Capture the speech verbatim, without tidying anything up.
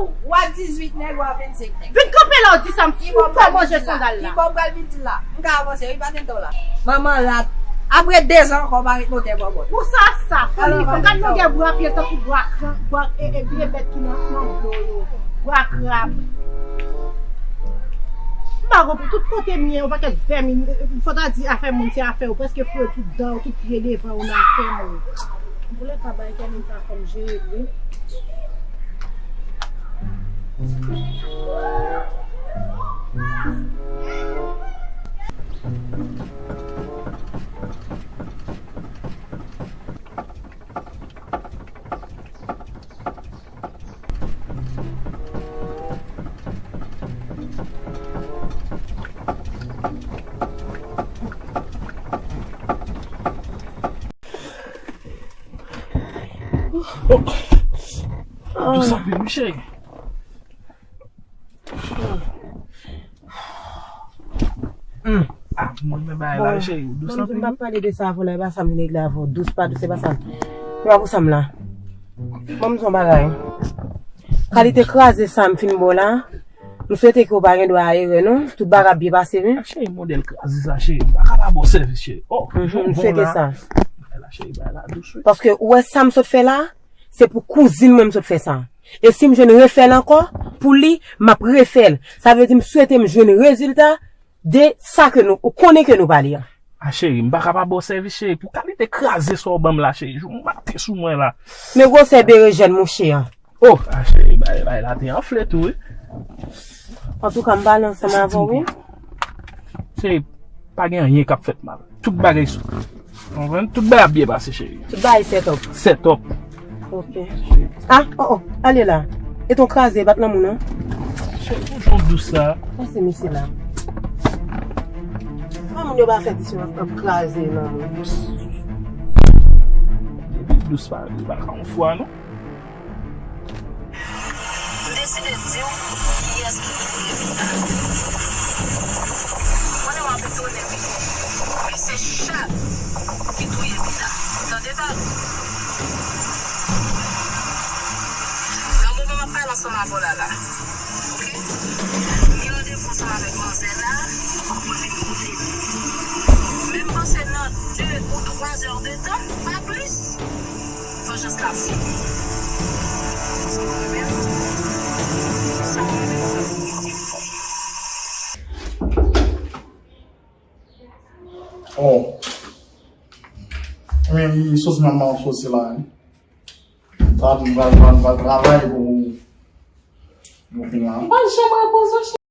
Ou a dizuit nèg, ou a vennsenk nèg. Vin kanpe la, w di sa, m fou fè manje sandal la. Kibò m pral vin di la? M ka avanse, wi, pa gen tan la. Manman rat. Apre dezan ankò, w pa ret notè bò bòt. Pou sa, sa, foli, fò gad longè bra pye tankou bra kran, bra, e, e, vye bèt ki nan, nan dlo yo. Bra krab. M pa konprann, tout kote m ye, yon pakèt vèmin, fò ta di afè moun se afè yo, prèske foure tout dan yo, tout pye devan yo nan afè moun. Boulèt pa bay kè m pa kòm jere l, wi. Dous anpil, wi, cheri. Hmm. Ah, mwen, men bagay la, cheri, dous anpil. Bon, m p ap pale de sa avè w la, e pa sa m vin regle avè w. Dous pa dous, se pa sa. Se pa pou sa m la. Ban m di w yon bagay. Kalite kraze sa m fin ba w la, m swete ke w pa gen dwa a erè, non. Tout bagay ap byen pase, wi. Ah, cheri, modèl kraze sa, cheri. M pa ka pa ba w sèvis, cheri. Oh, jan w bon la. M swete sa. Bagay la, cheri, bagay la dous, wi. Paske ou wè sa m sot fè la, se pou kouzin mwen m sot fè sa. E si m jwenn refè l ankò, pou li, m ap refè l. Sa vle di m swete m jwenn rezilta de sa ke nou, ou konnen ke nou pale a. Ah, cheri, m pa ka pa ba w sèvis, cheri, pou kalite kraze sa w ban m la, cheri. Jou maten sou mwen la. Men gwosè berejèn, monchè. Oh, ah, cheri, bay, bay la te anfle tou, wi. Antouka, m pale ansanm avè w, wi. Cheri, pa gen anyen k ap fèt mal. Tout bagay sou. Konprann? Tout bagay ap byen pase, cheri. Tout bagay set up. Set up. Ok. Ah, oh, oh, ale la. E ton kraze, bat lanmou, non? Cheri, pou jan w dous sa. Pase mesye la. Kòman moun yo pa fè di se yon kraze, lanmou? Depi dous pa, li pa ka yon fwa, non? M deside di w kiyès ki touye Vida. Konnen w ap etone, wi. Wi, se chat ki touye Vida. Tande, Talou? Nan moman m ap pale ansanm avè w la, la. Ok? M gen randevou ansanm avèk manzè la pou l vin kote m. Men m panse nan de ou twa zè de tan, pa plis. Vengeance la fini. Sa mwen menm, sa mwen menm, sa mwen menm. Oh. Men, sos manman w sos la, hein. Sa, nou pral, pral, pral travay pou nou fin la. M pa janm repoze w,